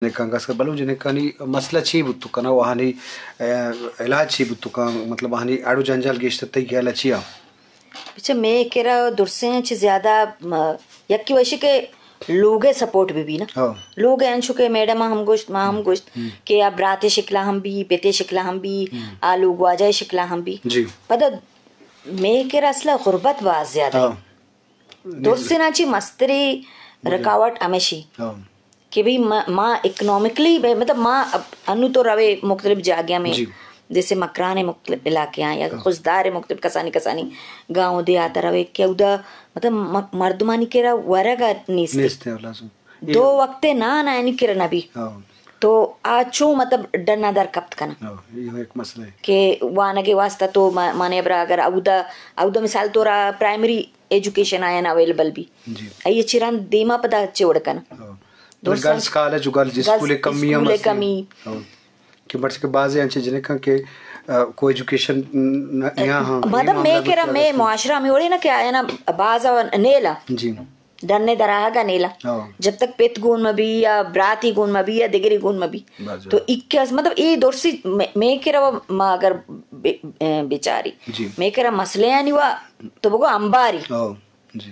جنکاں، خاص کر بلوچ جنکانی مسئلہ چی بوت کناں، و آہانی، اہ، علاج چی بوت کناں، مطلب آہانی اڑ و جنجال گیشتر تئی خیال ء چیا؟ بچہ مے کرا درسیں چی زیادہ، م-، یکی وشی کہ لوگ ء سپورٹ بہ بی نا۔ ہاں۔ لوگ ء انچو کہ میڈم ہم گوشت، ما ہم گوشت ہم۔ کہ آ براتے شکلا ہم بی، پتے شکلا ہم بی، ہم۔ آ لوگ واجہ شکلا ہم بی۔ جی۔ پدا مے کرا اصلا غربت باز زیادہ ہے۔ ہاں۔ درسنا چی مستری بلے۔ رکاوٹ ہمیشی۔ ہاں۔ کہ بھئی ما، ما اکنامکلی بھئی، مطلب ما اب انو تو روے مختلف جاگہ میں، جی۔ جیسے مکران مختلف علاقے ہیں یا ہاں۔ خضدار مختلف کسانی کسانی گاؤں دیہات روے کہ ادا مطلب م-، مردمانی کرا ورگا نیست۔ نیست ہے، لازم۔ دو وقت نان آنی کرا نبی۔ ہاں۔ تو آ چو مطلب ڈنا در کپت کنا۔ ہاں، یہ ایک مسئلہ ہے۔ کہ وانگے واسطہ تو ما-، مانے برا اگر اودا، اودا مثال تو را پرائمری ایجوکیشن آیا نا اویلیبل بی۔ جی۔ ای چیران دیما پدا چے وڑ کنا۔ ہاں۔ درست گرلز ہے۔ کالج و گرلز گرلز اسکول کمی ہم اسکول استی۔ کمی۔ ہاں۔ کہ مرچی کہ بازیں انچیں جنکاں کہ، آ، کو ایجوکیشن نہ، نہ ہاں۔ مطلب یہ مے معاملہ کرا بچار مے استی۔ معاشرہ میں وڑے نا کہ آیا نا باز نیلا۔ جی۔ ڈنے دراہگا نیلا۔ ہاں۔ جب تک پت گون مبی یا براتی گون مبی یا دگری گون مبی۔ بس۔ تو اکیاس، مطلب، اے درسی مے-، مے کرا ما اگر بے-، اے، بیچاری۔ جی۔ مے کرا مسئلے آنی وا تو بگو امباری۔ ہاں۔ جی۔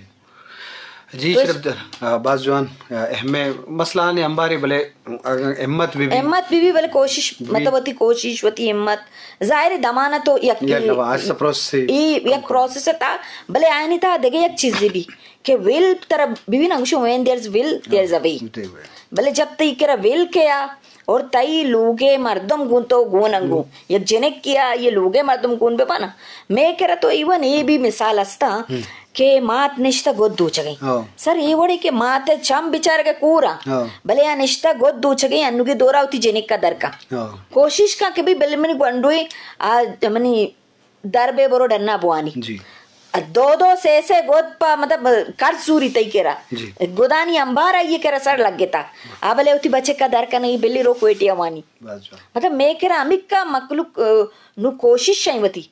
جی، تو شرف در، آ، باز جوان، آ، اہم مسئلہ آنے امبارے، بلے اگر ہمت بی بی۔ ہمت بی بی، بلے کوشش، بی۔ مطلب، وتی کوشش، وتی ہمت۔ ظاہر ہے، دمانا تو یک یک نوا، آہستہ پروسیس ہے۔ ای یک پروسیس ہے تا، بلے آئینی تا دگہ یک چیزی بی، کہ ویل ترا بی بی نا، گوشو، when there's will, there's a way۔ There way۔ بلے جب تئی کرا ویل کیا، اور تئی لوگے مردم گون تو گون انگو۔ ہم۔ یک جنک کیا، یہ لوگے مردم گون بہ پانا۔ مے کرا تو ایون اے بھی مثال استا ہم۔ کہ مات نشتہ گد دوچگیں۔ ہاں۔ سر، اے وڑے کہ مات چم بچارگے کورا۔ ہاں۔ بلے آ نشتہ گد دوچگیں، انوگی دورا ہوتی جنک کا درکا۔ ہاں۔ کوشش کا کہ بھی بل منی گونڈوی آ منی در بے برو ڈنا بوانی۔ جی۔ دو دو سے سے گد پا، مطلب، قرض سوری تئی کرا۔ جی۔ گدانی انبار آئی کرا سر لگتا۔ آ بلے ہوتی بچے کا در کنگی بلی رو کوئٹیا وانی۔ بس جوان۔ مطلب، مے کرا ہمکا مخلوق، آ، نو کوشش ہیں وتی۔